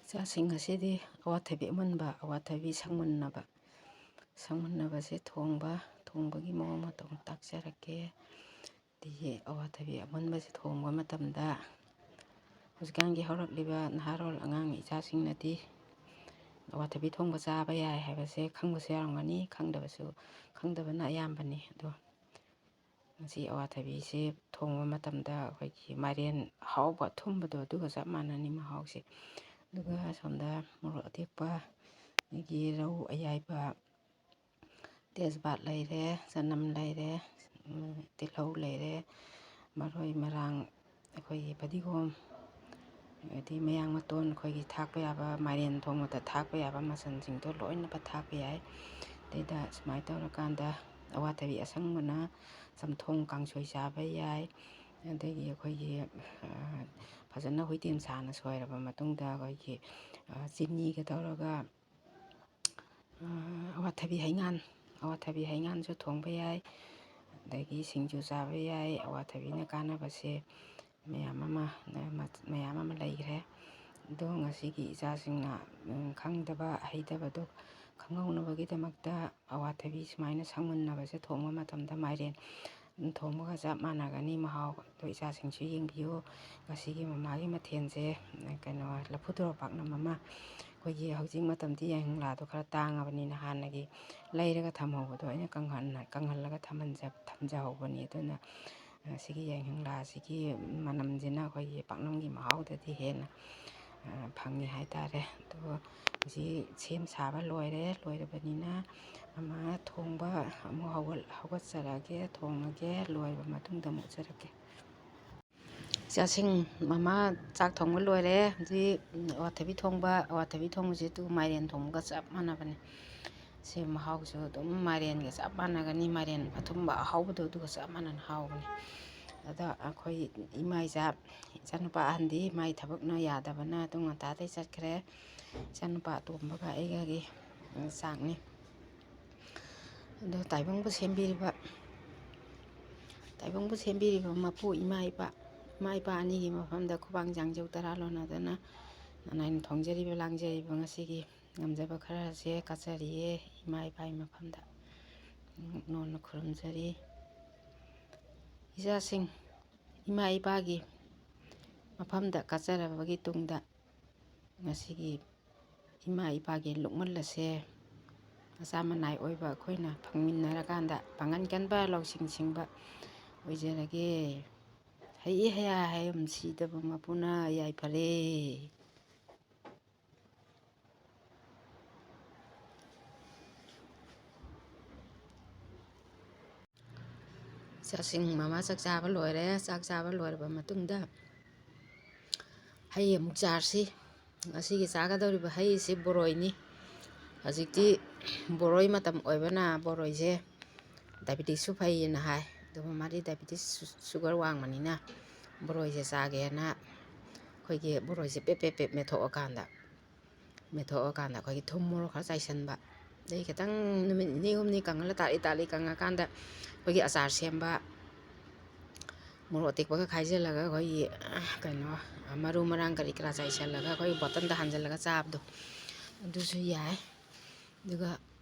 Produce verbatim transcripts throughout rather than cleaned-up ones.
ꯏꯆꯥꯁꯤꯡ ꯉꯁꯤꯗꯤ ꯑꯋꯥꯊꯕꯤ ꯑꯃꯨꯟꯕ, ꯑꯋꯥꯊꯕꯤ ꯁꯪꯃꯨꯟꯅꯕ, ꯁꯪꯃꯨꯟꯅꯕꯁꯦ ꯊꯣꯡꯕ, ꯊꯣꯡꯕꯒꯤ ꯃꯑꯣꯡ ꯃꯇꯧ ꯇꯥꯛꯆꯔꯛꯀꯦ꯫ ꯑꯗꯒꯤ ꯑꯋꯥꯊꯕꯤ ꯑꯃꯨꯟꯕꯁꯦ ꯊꯣꯡꯕ ꯃꯇꯝꯗ, ꯍꯧꯖꯤꯛꯀꯥꯟꯒꯤ ꯍꯧꯔꯛꯂꯤꯕ ꯅꯍꯥꯔꯣꯜ ꯑꯉꯥꯡ ꯏꯆꯥꯁꯤꯡꯅꯗꯤ ꯑꯋꯥꯊꯕꯤ ꯊꯣꯡꯕ ꯆꯥꯕ ꯌꯥꯏ ꯍꯥꯏꯕꯁꯦ ꯈꯪꯕꯁꯨ ꯌꯥꯎꯔꯝꯒꯅꯤ, ꯈꯪꯗꯕꯁꯨ, ꯈꯪꯗꯕꯅ ꯑꯌꯥꯝꯕꯅꯤ꯫ ꯑꯗꯣ ꯉꯁꯤ ꯑꯋꯥꯊꯕꯤꯁꯦ ꯊꯣꯡꯕ ꯃꯇꯝꯗ ꯑꯩꯈꯣꯏꯒꯤ ꯃꯥꯏꯔꯦꯟ ꯑꯍꯥꯎꯕ ꯑꯊꯨꯝꯕꯗꯣ, ꯑꯗꯨꯒ ꯆꯞ ꯃꯥꯟꯅꯅꯤ ꯃꯍꯥꯎꯁꯦ꯫ ꯑꯗꯨꯒ ꯁꯣꯝꯗ ꯃꯣꯔꯣꯛ ꯑꯇꯦꯛꯄ, ꯑꯗꯒꯤ ꯔꯧ ꯑꯌꯥꯏꯕ, ꯇꯦꯖꯄꯥꯠ ꯂꯩꯔꯦ, ꯆꯅꯝ ꯂꯩꯔꯦ, ꯎꯝ, ꯇꯤꯜꯍꯧ ꯂꯩꯔꯦ, ꯃꯔꯣꯏ ꯃꯔꯥꯡ, ꯑꯩꯈꯣꯏꯒꯤ ꯐꯗꯤꯒꯣꯝ, ꯑꯗꯩ ꯃꯌꯥꯡ ꯃꯇꯣꯟ, ꯑꯩꯈꯣꯏꯒꯤ ꯊꯥꯛꯄ ꯌꯥꯕ, ꯃꯥꯏꯔꯦꯟ ꯊꯣꯡꯕꯗ ꯊꯥꯛꯄ ꯌꯥꯕ ꯃꯆꯜꯁꯤꯡꯗꯣ ꯂꯣꯏꯅꯃꯛ ꯊꯥꯛꯄ ꯌꯥꯏ꯫ ꯑꯗꯩꯗ ꯁꯨꯃꯥꯏꯅ ꯇꯧꯔꯀꯥꯟꯗ ꯑꯋꯥꯊꯕꯤ ꯑꯁꯪꯕꯅ ꯆꯝꯊꯣꯡ ꯀꯥꯡꯁꯣꯏ ꯆꯥꯕ ꯌꯥꯏ꯫ ꯑꯗꯒꯤ ꯑꯩꯈꯣꯏꯒꯤ, ꯑ, ꯐꯖꯅ ꯍꯨꯏꯇꯦꯟ ꯁꯥꯅ ꯁꯣꯏꯔꯕ ꯃꯇꯨꯡꯗ ꯑꯩꯈꯣꯏꯒꯤ, ꯑ, ꯆꯤꯅꯤꯒ ꯇꯧꯔꯒ, ꯑ, ꯑꯋꯥꯊꯕꯤ ꯍꯩꯉꯥꯟ, ꯑꯋꯥꯊꯕꯤ ꯍꯩꯉꯥꯟꯁꯨ ꯊꯣꯡꯕ ꯌꯥꯏ꯫ ꯑꯗꯒꯤ ꯁꯤꯡꯖꯨ ꯆꯥꯕ ꯌꯥꯏ꯫ ꯑꯋꯥꯊꯕꯤꯅ ꯀꯥꯟꯅꯕꯁꯦ ꯃꯌꯥꯝ ꯑꯃ, ꯃꯌꯥꯝ ꯑꯃ ꯂꯩꯈ꯭ꯔꯦ꯫ ꯑꯗꯣ ꯉꯁꯤꯒꯤ ꯏꯆꯥꯁꯤꯡꯅ, ꯎꯝ, ꯈꯪꯗꯕ ꯍꯩꯇꯕꯗꯣ ꯈꯪꯍꯧꯅꯕꯒꯤꯗꯃꯛꯇ ꯑꯋꯥꯊꯕꯤ ꯁꯨꯃꯥꯏꯅ ꯁꯪꯃꯨꯟꯅꯕꯁꯦ ꯊꯣꯡꯕ ꯃꯇꯝꯗ ꯃꯥꯏꯔꯦꯟ ꯊꯣꯡꯕꯒ ꯆꯞ ꯃꯥꯟꯅꯒꯅꯤ ꯃꯍꯥꯎ꯫ ꯑꯗꯣ ꯏꯆꯥꯁꯤꯡꯁꯨ ꯌꯦꯡꯕꯤꯌꯨ꯫ ꯉꯁꯤꯒꯤ ꯃꯃꯥꯒꯤ ꯃꯊꯦꯜꯁꯦ, ꯀꯩꯅꯣ, ꯂꯐꯨ ꯊꯔꯣ ꯄꯥꯛꯅꯝ ꯑꯃ꯫ ꯑꯩꯈꯣꯏꯒꯤ ꯍꯧꯖꯤꯛ ꯃꯇꯝꯗꯤ ꯌꯥꯏꯉꯪꯂꯥꯗꯣ ꯈꯔ ꯇꯥꯡꯉꯕꯅꯤꯅ ꯍꯥꯟꯅꯒꯤ ꯂꯩꯔꯒ ꯊꯝꯍꯧꯕꯗꯣ ꯑꯩꯅ ꯀꯪꯍꯟ-, ꯀꯪꯍꯜꯂꯒ ꯊꯝꯍꯟꯖ-, ꯊꯝꯖꯍꯧꯕꯅꯤ꯫ ꯑꯗꯨꯅ, ꯑ, ꯁꯤꯒꯤ ꯌꯥꯏꯉꯪꯂꯥꯁꯤꯒꯤ ꯃꯅꯝꯁꯤꯅ ꯑꯩꯈꯣꯏꯒꯤ ꯄꯥꯛꯅꯝꯒꯤ ꯃꯍꯥꯎꯗꯗꯤ ꯍꯦꯟꯅ, ꯑ, ꯐꯪꯉꯤ ꯍꯥꯏꯇꯥꯔꯦ꯫ ꯑꯗꯣ ꯍꯧꯖꯤꯛ ꯁꯦꯝ ꯁꯥꯕ ꯂꯣꯏꯔꯦ꯫ ꯂꯣꯏꯔꯕꯅꯤꯅ ꯃꯃꯥ ꯊꯣꯡꯕ ꯑꯃꯨꯛ ꯍꯧꯒꯠ-, ꯍꯧꯒꯠꯆꯔꯛꯑꯒꯦ, ꯊꯣꯡꯉꯒꯦ꯫ ꯂꯣꯏꯔꯕ ꯃꯇꯨꯡꯗ ꯑꯃꯨꯛ ꯎꯠꯆꯔꯛꯀꯦ꯫ ꯏꯆꯥꯁꯤꯡ, ꯃꯃꯥ ꯆꯥꯛ ꯊꯣꯡꯕ ꯂꯣꯏꯔꯦ꯫ ꯍꯧꯖꯤꯛ ꯑꯋꯥꯊꯕꯤ ꯊꯣꯡꯕ, ꯑꯋꯥꯊꯕꯤ ꯊꯣꯡꯕꯁꯤꯗꯨ ꯃꯥꯏꯔꯦꯟ ꯊꯣꯡꯕꯒ ꯆꯞ ꯃꯥꯟꯅꯕꯅꯤ꯫ ꯁꯤ ꯃꯍꯥꯎꯁꯨ ꯑꯗꯨꯝ ꯃꯥꯏꯔꯦꯟꯒ ꯆꯞ ꯃꯥꯟꯅꯒꯅꯤ, ꯃꯥꯏꯔꯦꯟ ꯑꯊꯨꯝꯕ ꯑꯍꯥꯎꯕꯗꯣ ꯑꯗꯨꯒ ꯆꯞ ꯃꯥꯟꯅꯅ ꯍꯥꯎꯕꯅꯤ꯫ ꯑꯗ ꯑꯩꯈꯣꯏ ꯏꯃꯥ ꯏꯆꯥ, ꯏꯆꯥꯅꯨꯄꯥ ꯑꯍꯟꯗꯤ ꯃꯥꯏ ꯊꯕꯛꯅ ꯌꯥꯗꯕꯅ ꯑꯗꯨꯝ ꯉꯟꯇꯥꯗꯩ ꯆꯠꯈ꯭ꯔꯦ꯫ ꯏꯆꯥꯅꯨꯄꯥ ꯑꯇꯣꯝꯕꯒ ꯑꯩꯒꯒꯤ ꯆꯥꯛꯅꯤ꯫ ꯑꯗꯣ ꯇꯥꯏꯕꯪꯕꯨ ꯁꯦꯝꯕꯤꯔꯤꯕ, ꯇꯥꯏꯕꯪꯕꯨ ꯁꯦꯝꯕꯤꯔꯤꯕ ꯃꯄꯨ ꯏꯃꯥ ꯏꯄꯥ, ꯏꯃꯥ ꯏꯄꯥ ꯑꯅꯤꯒꯤ ꯃꯐꯝꯗ ꯈꯨꯕꯥꯛ ꯆꯥꯡꯖꯧ ꯇꯔꯥ ꯂꯣꯟꯅꯗꯅ ꯅꯅꯥꯏꯅ ꯊꯣꯡꯖꯔꯤꯕ ꯂꯥꯡꯖꯔꯤꯕ ꯉꯁꯤꯒꯤ ꯉꯝꯖꯕ ꯈꯔꯁꯦ ꯀꯠꯆꯔꯤꯌꯦ ꯏꯃꯥ ꯏꯄꯥꯒꯤ ꯃꯐꯝꯗ꯫ ꯅꯣꯟꯅ ꯈꯨꯔꯨꯝꯖꯔꯤ꯫ ꯏꯆꯥꯁꯤꯡ, ꯏꯃꯥ ꯏꯄꯥꯒꯤ ꯃꯐꯝꯗ ꯀꯠꯆꯔꯕꯒꯤ ꯇꯨꯡꯗ, ꯉꯁꯤꯒꯤ ꯏꯃꯥ ꯏꯄꯥꯒꯤ ꯂꯨꯛꯃꯜ ꯑꯁꯦ ꯃꯆꯥ ꯃꯅꯥꯏ ꯑꯣꯏꯕ ꯑꯩꯈꯣꯏꯅ ꯐꯪꯃꯤꯟꯅꯔꯀꯥꯟꯗ ꯄꯥꯡꯒꯟ ꯀꯟꯕ ꯂꯧꯁꯤꯡ ꯁꯤꯡꯕ ꯑꯣꯏꯖꯔꯒꯦ꯫ ꯍꯩ ꯍꯌꯥ ꯍꯌꯨꯝ ꯁꯤꯗꯕ ꯃꯄꯨꯅ ꯌꯥꯏꯐꯔꯦ꯫ ꯏꯆꯥꯁꯤꯡ, ꯃꯃꯥ ꯆꯥꯛ ꯆꯥꯕ ꯂꯣꯏꯔꯦ꯫ ꯆꯥꯛ ꯆꯥꯕ ꯂꯣꯏꯔꯕ ꯃꯇꯨꯡꯗ ꯍꯩ ꯑꯃꯨꯛ ꯆꯥꯔꯁꯤ꯫ ꯉꯁꯤꯒꯤ ꯆꯥꯒꯗꯧꯔꯤꯕ ꯍꯩꯁꯤ ꯕꯣꯔꯣꯏꯅꯤ꯫ ꯍꯧꯖꯤꯛꯇꯤ ꯕꯣꯔꯣꯏ ꯃꯇꯝ ꯑꯣꯏꯕꯅ ꯕꯣꯔꯣꯏꯁꯦ ꯗꯥꯏꯕꯦꯇꯤꯁꯁꯨ ꯐꯩꯌꯦꯅ ꯍꯥꯏ꯫ ꯑꯗꯨꯕꯨ ꯃꯥꯗꯤ ꯗꯥꯏꯕꯦꯇꯤꯁ ꯁꯨ-, ꯁꯨꯒꯔ ꯋꯥꯡꯕꯅꯤꯅ ꯕꯣꯔꯣꯏꯁꯦ ꯆꯥꯒꯦꯅ ꯑꯩꯈꯣꯏꯒꯤ ꯕꯣꯔꯣꯏꯁꯦ ꯄꯦꯞ ꯄꯦꯞ ꯄꯦꯞ ꯃꯦꯠꯊꯣꯛꯑꯀꯥꯟꯗ, ꯃꯦꯠꯊꯣꯛꯑꯀꯥꯟꯗ ꯑꯩꯈꯣꯏꯒꯤ ꯊꯨꯝ ꯃꯣꯔꯣꯛ ꯈꯔ ꯆꯥꯏꯁꯤꯟꯕ, ꯑꯗꯩ ꯈꯤꯇꯪ ꯅꯨꯃꯤꯠ ꯅꯤꯅꯤ ꯍꯨꯝꯅꯤ ꯀꯪꯍꯜꯂ ꯇꯥꯠꯂꯤ ꯇꯥꯠꯂꯤ ꯀꯪꯉꯀꯥꯟꯗ ꯑꯩꯈꯣꯏꯒꯤ ꯑꯆꯥꯔ ꯁꯦꯝꯕ, ꯃꯣꯔꯣꯛ ꯑꯇꯦꯛꯄꯒ ꯈꯥꯏꯖꯤꯜꯂꯒ ꯑꯩꯈꯣꯏꯒꯤ, ꯀꯩꯅꯣ, ꯃꯔꯨ ꯃꯔꯥꯡ ꯀꯔꯤ ꯀꯔꯥ ꯆꯥꯏꯁꯤꯜꯂꯒ ꯑꯩꯈꯣꯏꯒꯤ ꯕꯣꯇꯜꯗ ꯍꯥꯟꯖꯤꯜꯂꯒ ꯆꯥꯕꯗꯣ, ꯑꯗꯨꯁꯨ ꯌꯥꯏ꯫ ꯑꯗꯨꯒ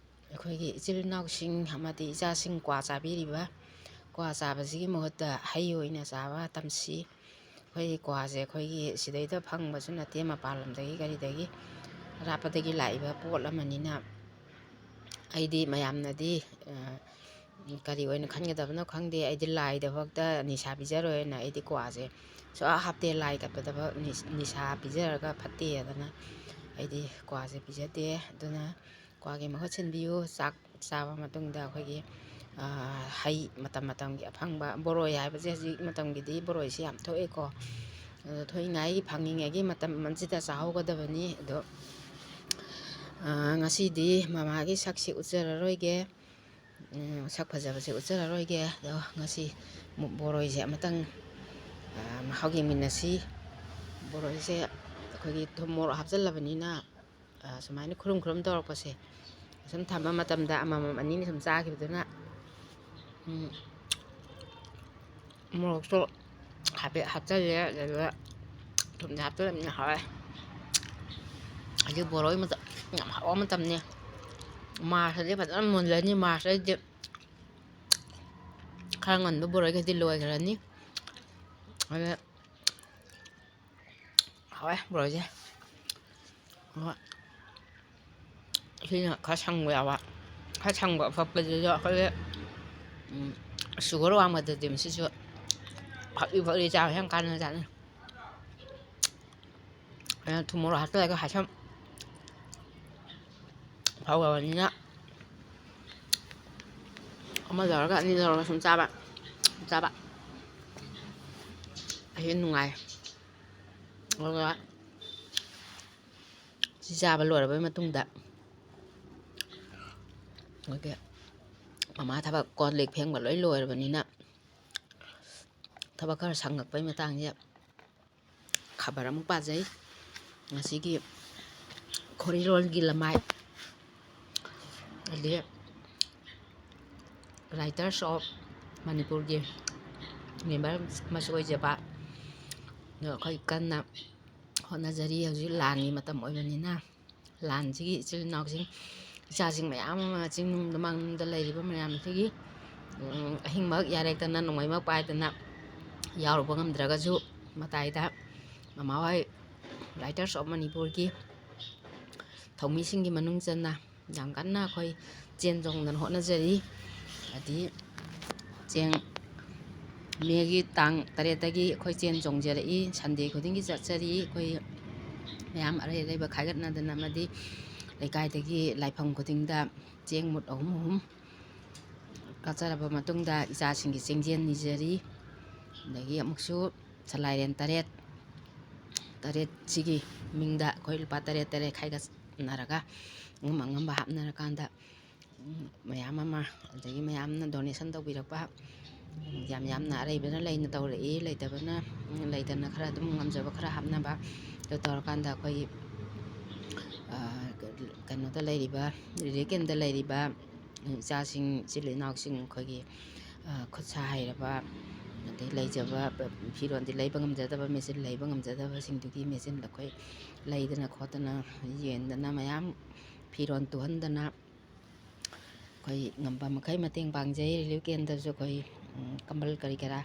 ꯑꯩꯈꯣꯏꯒꯤ ꯏꯆꯤꯜ ꯏꯅꯥꯎꯁꯤꯡ ꯑꯃꯗꯤ ꯏꯆꯥꯁꯤꯡ ꯀ꯭ꯋꯥ ꯆꯥꯕꯤꯔꯤꯕ, ꯀ꯭ꯋꯥ ꯆꯥꯕꯁꯤꯒꯤ ꯃꯍꯨꯠꯇ ꯍꯩ ꯑꯣꯏꯅ ꯆꯥꯕ ꯇꯝꯁꯤ꯫ ꯑꯩꯈꯣꯏꯒꯤ ꯀ꯭ꯋꯥꯁꯦ ꯑꯩꯈꯣꯏꯒꯤ ꯁꯤꯗꯩꯗ ꯐꯪꯕꯁꯨ ꯅꯠꯇꯦ, ꯃꯄꯥꯟ ꯂꯝꯗꯒꯤ ꯀꯔꯤꯗꯒꯤ ꯑꯔꯥꯞꯄꯗꯒꯤ ꯂꯥꯛꯏꯕ ꯄꯣꯠ ꯑꯃꯅꯤꯅ, ꯑꯩꯗꯤ ꯃꯌꯥꯝꯅꯗꯤ, ꯑ, ꯀꯔꯤ ꯑꯣꯏꯅ ꯈꯟꯒꯗꯕꯅꯣ ꯈꯪꯗꯦ꯫ ꯑꯩꯗꯤ ꯂꯥꯏꯗꯐꯥꯎꯗ ꯅꯤꯁꯥ ꯄꯤꯖꯔꯣꯏꯅ ꯑꯩꯗꯤ ꯀ꯭ꯋꯥꯁꯦ ꯁꯨꯡꯍꯥꯞ ꯍꯥꯞꯇꯦ꯫ ꯂꯥꯏ ꯀꯠꯄꯗꯐꯥꯎ ꯅꯤꯁ-, ꯅꯤꯁꯥ ꯄꯤꯖꯔꯒ ꯐꯠꯇꯦ ꯑꯗꯨꯅ ꯑꯩꯗꯤ ꯀ꯭ꯋꯥꯁꯦ ꯄꯤꯖꯗꯦ꯫ ꯑꯗꯨꯅ ꯀ꯭ꯋꯥꯒꯤ ꯃꯍꯨꯠ ꯁꯤꯟꯕꯤꯌꯨ꯫ ꯆꯥꯛ ꯆꯥꯕ ꯃꯇꯨꯡꯗ ꯑꯩꯈꯣꯏꯒꯤ, ꯑ, ꯍꯩ ꯃꯇꯝ ꯃꯇꯝꯒꯤ ꯑꯐꯪꯕ ꯕꯣꯔꯣꯏ ꯍꯥꯏꯕꯁꯦ ꯍꯧꯖꯤꯛ ꯃꯇꯝꯒꯤꯗꯤ ꯕꯣꯔꯣꯏꯁꯤ ꯌꯥꯝ ꯊꯣꯛꯑꯦꯀꯣ꯫ ꯑꯗꯣ ꯊꯣꯛꯏꯉꯥꯏꯒꯤ, ꯐꯪꯉꯤꯉꯩꯒꯤ ꯃꯇꯝ ꯑꯁꯤꯗ ꯆꯥꯍꯧꯒꯗꯕꯅꯤ꯫ ꯑꯗꯣ, ꯑ, ꯉꯁꯤꯗꯤ ꯃꯃꯥꯒꯤ ꯁꯛꯁꯤ ꯎꯠꯆꯔꯔꯣꯏꯒꯦ꯫ ꯎꯝ, ꯁꯛ ꯐꯖꯕꯁꯦ ꯎꯠꯆꯔꯔꯣꯏꯒꯦ꯫ ꯑꯗꯣ ꯉꯁꯤ ꯃꯨ-, ꯕꯣꯔꯣꯏꯁꯦ ꯑꯃꯇꯪ, ꯑ, ꯃꯍꯥꯎ ꯌꯦꯡꯃꯤꯟꯅꯁꯤ꯫ ꯕꯣꯔꯣꯏꯁꯦ ꯑꯩꯈꯣꯏꯒꯤ ꯊꯨꯝ ꯃꯣꯔꯣꯛ ꯍꯥꯞꯆꯜꯂꯕꯅꯤꯅ, ꯑ, ꯁꯨꯃꯥꯏꯅ ꯈꯨꯔꯨꯝ ꯈꯨꯔꯨꯝ ꯇꯧꯔꯛꯄꯁꯦ, ꯁꯨꯝ ꯊꯝꯕ ꯃꯇꯝꯗ ꯑꯃꯃꯝ ꯑꯅꯤꯅꯤ ꯁꯨꯝ ꯆꯥꯈꯤꯕꯗꯨꯅ, ꯎꯝ, ꯃꯣꯔꯣꯛꯁꯨ ꯍꯥꯏꯐꯦꯠ ꯍꯥꯞꯆꯜꯂꯦ, ꯑꯗꯨꯒ ꯊꯨꯝꯁꯨ ꯍꯥꯞꯆꯜꯂꯕꯅꯤꯅ ꯍꯥꯎꯔꯦ꯫ ꯍꯧꯖꯤꯛ ꯕꯣꯔꯣꯏ ꯃꯇꯝ ꯌꯥꯝ ꯍꯥꯎꯕ ꯃꯇꯝꯅꯤ꯫ ꯃꯥꯔꯁꯇꯗꯤ ꯐꯖꯅ ꯃꯨꯜꯂꯅꯤ꯫ ꯃꯥꯔꯁꯇꯗꯤ ꯈꯔ ꯉꯟꯕ ꯕꯣꯔꯣꯏꯈꯩꯗꯤ ꯂꯣꯏꯈ꯭ꯔꯅꯤ꯫ ꯑꯗ ꯍꯥꯎꯋꯦ ꯕꯣꯔꯣꯏꯁꯦ꯫ ꯍꯣꯏ꯫ ꯁꯤꯅ ꯈꯔ ꯁꯪꯕ ꯌꯥꯎꯕ꯫ ꯈꯔ ꯁꯪꯕ ꯑꯐꯛꯄꯁꯤꯁꯨ ꯑꯩꯈꯣꯏꯒꯤ, ꯎꯝ, ꯁꯨꯒꯔ ꯋꯥꯡꯕꯗꯗꯤ ꯃꯁꯤꯁꯨ ꯐꯛꯂꯤ ꯐꯛꯂꯤ ꯆꯥꯕ ꯌꯥꯝ ꯀꯥꯟꯅꯖꯥꯠꯅꯤ꯫ ꯑꯗꯨꯅ ꯊꯨꯝ ꯃꯣꯔꯣꯛ ꯍꯥꯞꯆꯤꯜꯂꯒ ꯍꯥꯏꯁꯝ ꯐꯥꯎꯔꯕꯅꯤꯅ ꯑꯃ ꯂꯧꯔꯒ ꯑꯅꯤ ꯂꯧꯔꯒ ꯁꯨꯝ ꯆꯥꯕ, ꯁꯨꯝ ꯆꯥꯕ꯫ ꯑꯁꯤ ꯅꯨꯡꯉꯥꯏ꯫ ꯑꯗꯨꯒ ꯁꯤ ꯆꯥꯕ ꯂꯣꯏꯔꯕꯩ ꯃꯇꯨꯡꯗ ꯑꯩꯈꯣꯏꯒꯤ ꯃꯃꯥ ꯊꯕꯛ ꯀꯣꯟ ꯂꯤꯛ ꯐꯦꯡꯕ ꯂꯣꯏ ꯂꯣꯏꯔꯕꯅꯤꯅ ꯊꯕꯛ ꯈꯔ ꯁꯪꯉꯛꯄꯩ ꯃꯇꯥꯡꯁꯦ ꯈꯕꯔ ꯑꯃꯨꯛ ꯄꯥꯖꯩ꯫ ꯉꯁꯤꯒꯤ ꯈꯣꯔꯤꯂꯣꯟꯒꯤ ꯂꯃꯥꯏ, ꯑꯗꯒꯤ Writers of ꯃꯅꯤꯄꯨꯔꯒꯤ ꯃꯦꯝꯕꯔ ꯑꯃꯁꯨ ꯑꯣꯏꯖꯕ꯫ ꯑꯗꯣ ꯑꯩꯈꯣꯏ ꯀꯟꯅ ꯍꯣꯠꯅꯖꯔꯤ꯫ ꯍꯧꯖꯤꯛ ꯂꯥꯟꯒꯤ ꯃꯇꯝ ꯑꯣꯏꯕꯅꯤꯅ ꯂꯥꯟꯁꯤꯒꯤ ꯏꯆꯤꯜ ꯏꯅꯥꯎꯁꯤꯡ, ꯏꯆꯥꯁꯤꯡ ꯃꯌꯥꯝ ꯑꯃ ꯆꯤꯡꯅꯨꯡꯗ ꯃꯥꯡꯅꯨꯡꯗ ꯂꯩꯔꯤꯕ ꯃꯌꯥꯝꯁꯤꯒꯤ, ꯎꯝ, ꯑꯍꯤꯡꯃꯛ ꯌꯥꯔꯦꯛꯇꯅ ꯅꯣꯡꯃꯩꯃꯛ ꯄꯥꯏꯗꯅ ꯌꯥꯎꯔꯨꯕ ꯉꯝꯗ꯭ꯔꯒꯁꯨ ꯃꯇꯥꯏꯗ ꯃꯃꯥ ꯍꯣꯏ Writers of ꯃꯅꯤꯄꯨꯔꯒꯤ ꯊꯧꯃꯤꯁꯤꯡꯒꯤ ꯃꯅꯨꯡ ꯆꯟꯅ ꯌꯥꯝ ꯀꯟꯅ ꯑꯩꯈꯣꯏ ꯆꯦꯟ ꯆꯣꯡꯗꯅ ꯍꯣꯠꯅꯖꯔꯤ꯫ ꯍꯥꯏꯗꯤ ꯆꯦꯡ ꯃꯦꯒꯤ ꯇꯥꯡ ꯇꯔꯦꯠꯇꯒꯤ ꯑꯩꯈꯣꯏ ꯆꯦꯟ ꯆꯣꯡꯖꯔꯛꯏ꯫ ꯁꯟꯗꯦ ꯈꯨꯗꯤꯡꯒꯤ ꯆꯠꯆꯔꯤ꯫ ꯑꯩꯈꯣꯏ ꯃꯌꯥꯝ ꯑꯔꯩ ꯑꯔꯩꯕ ꯈꯥꯏꯒꯠꯅꯗꯅ ꯑꯃꯗꯤ ꯂꯩꯀꯥꯏꯗꯒꯤ ꯂꯥꯏꯐꯝ ꯈꯨꯗꯤꯡꯗ ꯆꯦꯡ ꯃꯨꯠ ꯑꯍꯨꯝ ꯑꯍꯨꯝ ꯀꯠꯆꯔꯕ ꯃꯇꯨꯡꯗ ꯏꯆꯥꯁꯤꯡꯒꯤ ꯆꯦꯡꯖꯦꯜ ꯅꯤꯖꯔꯤ꯫ ꯑꯗꯒꯤ ꯑꯃꯨꯛꯁꯨ ꯁꯂꯥꯏꯔꯦꯟ ꯇꯔꯦꯠ, ꯇꯔꯦꯠꯁꯤꯒꯤ ꯃꯤꯡꯗ ꯑꯩꯈꯣꯏ ꯂꯨꯄꯥ ꯇꯔꯦꯠ ꯇꯔꯦꯠ ꯈꯥꯏꯒꯠꯅꯔꯒ ꯑꯉꯝ ꯑꯉꯝꯕ ꯍꯥꯞꯅꯔꯀꯥꯟꯗ, ꯎꯝ, ꯃꯌꯥꯝ ꯑꯃ, ꯑꯗꯒꯤ ꯃꯌꯥꯝꯅ donation ꯇꯧꯕꯤꯔꯛꯄ, ꯌꯥꯝ ꯌꯥꯝꯅ ꯑꯔꯩꯕꯅ ꯂꯩꯅ ꯇꯧꯔꯛꯏ, ꯂꯩꯇꯕꯅ, ꯎꯝ, ꯂꯩꯇꯅ ꯈꯔ ꯑꯗꯨꯝ ꯉꯝꯖꯕ ꯈꯔ ꯍꯥꯞꯅꯕ꯫ ꯑꯗꯨ ꯇꯧꯔꯀꯥꯟꯗ ꯑꯩꯈꯣꯏꯒꯤ, ꯑ, ꯀꯩꯅꯣꯗ ꯂꯩꯔꯤꯕ, relief camp ꯇ ꯂꯩꯔꯤꯕ ꯏꯆꯥꯁꯤꯡ, ꯏꯆꯤꯜ ꯏꯅꯥꯎꯁꯤꯡ, ꯑꯩꯈꯣꯏꯒꯤ, ꯑ, ꯈꯨꯠ ꯁꯥ ꯍꯩꯔꯕ, ꯑꯗꯩ ꯂꯩꯖꯕ ꯐꯤꯔꯣꯜꯗꯤ ꯂꯩꯕ ꯉꯝꯖꯗꯕ, ꯃꯦꯆꯤꯟ ꯂꯩꯕ ꯉꯝꯖꯗꯕꯁꯤꯡꯗꯨꯒꯤ ꯃꯦꯆꯤꯟ ꯑꯩꯈꯣꯏ ꯂꯩꯗꯅ ꯈꯣꯠꯇꯅ, ꯌꯦꯟꯗꯅ ꯃꯌꯥꯝ, ꯐꯤꯔꯣꯜ ꯇꯨꯍꯟꯗꯅ ꯑꯩꯈꯣꯏ ꯉꯝꯕ ꯃꯈꯩ ꯃꯇꯦꯡ ꯄꯥꯡꯖꯩ꯫ ꯔꯤꯂꯤꯐ ꯀꯦꯝꯗꯁꯨ ꯑꯩꯈꯣꯏ, ꯎꯝ, ꯀꯝꯕꯜ ꯀꯔꯤ ꯀꯔꯥ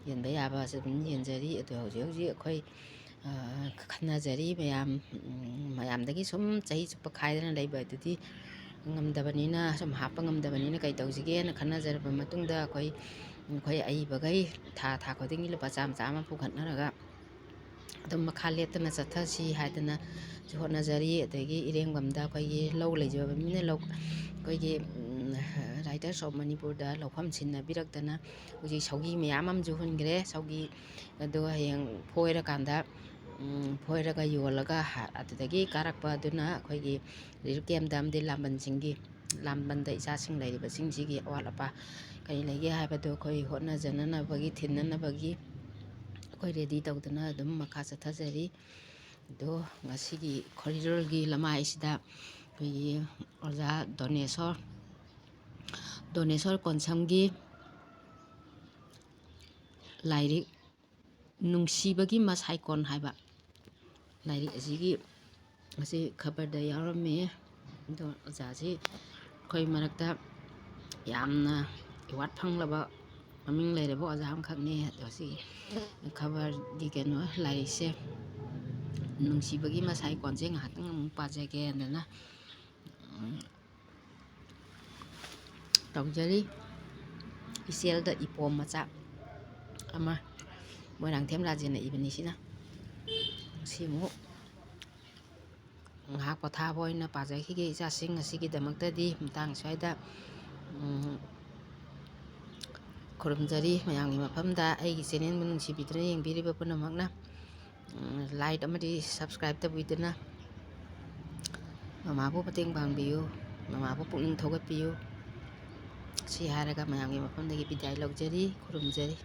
ꯌꯦꯟꯕ ꯌꯥꯕꯁꯨ ꯑꯗꯨꯝ ꯌꯦꯟꯖꯔꯤ꯫ ꯑꯗꯨ ꯍꯧꯖꯤꯛ ꯍꯧꯖꯤꯛ ꯑꯩꯈꯣꯏ, ꯑ, ꯈꯟꯅꯖꯔꯤ ꯃꯌꯥꯝ, ꯎꯝ, ꯃꯌꯥꯝꯗꯒꯤ ꯁꯨꯝ ꯆꯍꯤ ꯆꯨꯞꯄ ꯈꯥꯏꯗꯅ ꯂꯩꯕ ꯑꯗꯨꯗꯤ ꯉꯝꯗꯕꯅꯤꯅ, ꯁꯨꯝ ꯍꯥꯞꯄ ꯉꯝꯗꯕꯅꯤꯅ ꯀꯩ ꯇꯧꯁꯤꯒꯦꯅ ꯈꯟꯅꯖꯔꯕ ꯃꯇꯨꯡꯗ ꯑꯩꯈꯣꯏ, ꯑꯩꯈꯣꯏ ꯑꯏꯕꯈꯩ ꯊꯥ, ꯊꯥ ꯈꯨꯗꯤꯡꯒꯤ ꯂꯨꯄꯥ ꯆꯥꯝꯃ, ꯆꯥꯝꯃ ꯄꯨꯈꯠꯅꯔꯒ ꯑꯗꯨꯝ ꯃꯈꯥ ꯂꯦꯞꯇꯅ ꯆꯠꯊꯁꯤ ꯍꯥꯏꯗꯅꯁꯨ ꯍꯣꯠꯅꯖꯔꯤ꯫ ꯑꯗꯒꯤ ꯏꯔꯦꯡꯕꯝꯗ ꯑꯩꯈꯣꯏꯒꯤ ꯂꯧ ꯂꯩꯖꯕ ꯃꯤꯅ ꯂꯧ, ꯑꯩꯈꯣꯏꯒꯤ, ꯎꯝ, Writers of ꯃꯅꯤꯄꯨꯔꯗ ꯂꯧꯐꯝ ꯁꯤꯟꯅꯕꯤꯔꯛꯇꯅ ꯍꯧꯖꯤꯛ ꯁꯧꯒꯤ ꯃꯌꯥꯝ ꯑꯃꯁꯨ ꯍꯨꯟꯈ꯭ꯔꯦ꯫ ꯁꯧꯒꯤ ꯑꯗꯨꯒ ꯍꯌꯦꯡ ꯐꯣꯏꯔꯀꯥꯟꯗ, ꯎꯝ, ꯐꯣꯏꯔꯒ ꯌꯣꯜꯂꯒ ꯍ-, ꯑꯗꯨꯗꯒꯤ ꯀꯥꯔꯛꯄ ꯑꯗꯨꯅ ꯑꯩꯈꯣꯏꯒꯤ ꯔꯤꯂꯤꯐ ꯀꯦꯝꯗ ꯑꯃꯗꯤ ꯂꯥꯝꯕꯟꯁꯤꯡꯒꯤ, ꯂꯥꯝꯕꯟꯗ ꯏꯆꯥꯁꯤꯡ ꯂꯩꯔꯤꯕꯁꯤꯡꯁꯤꯒꯤ ꯑꯋꯥꯠ ꯑꯄꯥ ꯀꯔꯤ ꯂꯩꯒꯦ ꯍꯥꯏꯕꯗꯨ ꯑꯩꯈꯣꯏ ꯍꯣꯠꯅꯖꯅꯅꯕꯒꯤ, ꯊꯤꯟꯅꯅꯕꯒꯤ ꯑꯩꯈꯣꯏ ꯔꯦꯗꯤ ꯇꯧꯗꯅ ꯑꯗꯨꯝ ꯃꯈꯥ ꯆꯠꯊꯖꯔꯤ꯫ ꯑꯗꯣ ꯉꯁꯤꯒꯤ ꯈꯣꯔꯤꯂꯣꯜꯒꯤ ꯂꯃꯥꯏꯁꯤꯗ ꯑꯩꯈꯣꯏꯒꯤ ꯑꯣꯖꯥ ꯗꯣꯅꯦꯁꯣꯔ, ꯗꯣꯅꯦꯁꯣꯔ ꯀꯣꯟꯁꯝꯒꯤ ꯂꯥꯏꯔꯤꯛ ꯅꯨꯡꯁꯤꯕꯒꯤ ꯃꯁꯥꯏꯀꯣꯟ ꯍꯥꯏꯕ ꯂꯥꯏꯔꯤꯛ ꯑꯁꯤꯒꯤ, ꯑꯁꯤ ꯈꯕꯔꯗ ꯌꯥꯎꯔꯝꯃꯤ꯫ ꯑꯗꯣ ꯑꯣꯖꯥꯁꯤ ꯑꯩꯈꯣꯏ ꯃꯔꯛꯇ ꯌꯥꯝꯅ ꯑꯦꯋꯥꯔꯗ ꯐꯪꯂꯕ, ꯃꯃꯤꯡ ꯂꯩꯔꯕ ꯑꯣꯖꯥ ꯑꯃꯈꯛꯅꯤ꯫ ꯑꯗꯣ ꯁꯤ ꯈꯕꯔꯒꯤ ꯀꯩꯅꯣ ꯂꯥꯏꯔꯤꯛꯁꯦ, ꯅꯨꯡꯁꯤꯕꯒꯤ ꯃꯁꯥꯏꯀꯣꯟꯁꯦ ꯉꯥꯏꯍꯥꯛꯇꯪ ꯑꯃꯨꯛ ꯄꯥꯖꯒꯦ ꯍꯥꯏꯗꯅ, ꯎꯝ, ꯇꯧꯖꯔꯤ꯫ ꯏꯆꯦꯜꯗ ꯏꯄꯣꯝ ꯃꯆꯥ ꯑꯃ, ꯃꯣꯏꯔꯥꯡꯊꯦꯝ ꯔꯥꯖꯦꯟꯅ ꯏꯕꯅꯤ ꯁꯤꯅ꯫ ꯁꯤꯃꯨꯛ ꯉꯥꯏꯍꯥꯛ ꯄꯣꯊꯥꯕ ꯑꯣꯏꯅ ꯄꯥꯖꯈꯤꯒꯦ ꯏꯆꯥꯁꯤꯡ꯫ ꯉꯁꯤꯒꯤꯗꯃꯛꯇꯗꯤ ꯃꯇꯥꯡ ꯁ꯭ꯋꯥꯏꯗ, ꯎꯝ, ꯈꯨꯔꯨꯝꯖꯔꯤ꯫ ꯃꯌꯥꯝꯒꯤ ꯃꯐꯝꯗ ꯑꯩꯒꯤ ꯆꯦꯅꯦꯜꯕꯨ ꯅꯨꯡꯁꯤꯕꯤꯗꯨꯅ ꯌꯦꯡꯕꯤꯔꯤꯕ ꯄꯨꯝꯅꯃꯛꯅ, ꯎꯝ, ꯂꯥꯏꯛ ꯑꯃꯗꯤ ꯁꯕꯁꯀ꯭ꯔꯥꯏꯕ ꯇꯧꯕꯤꯗꯨꯅ ꯃꯃꯥꯕꯨ ꯃꯇꯦꯡ ꯄꯥꯡꯕꯤꯌꯨ, ꯃꯃꯥꯕꯨ ꯄꯨꯛꯅꯤꯡ ꯊꯧꯒꯠꯄꯤꯌꯨ꯫ ꯁꯤ ꯍꯥꯏꯔꯒ ꯃꯌꯥꯝꯒꯤ ꯃꯐꯝꯗꯒꯤ ꯕꯤꯗꯥꯏ ꯂꯧꯖꯔꯤ, ꯈꯨꯔꯨꯝꯖꯔꯤ꯫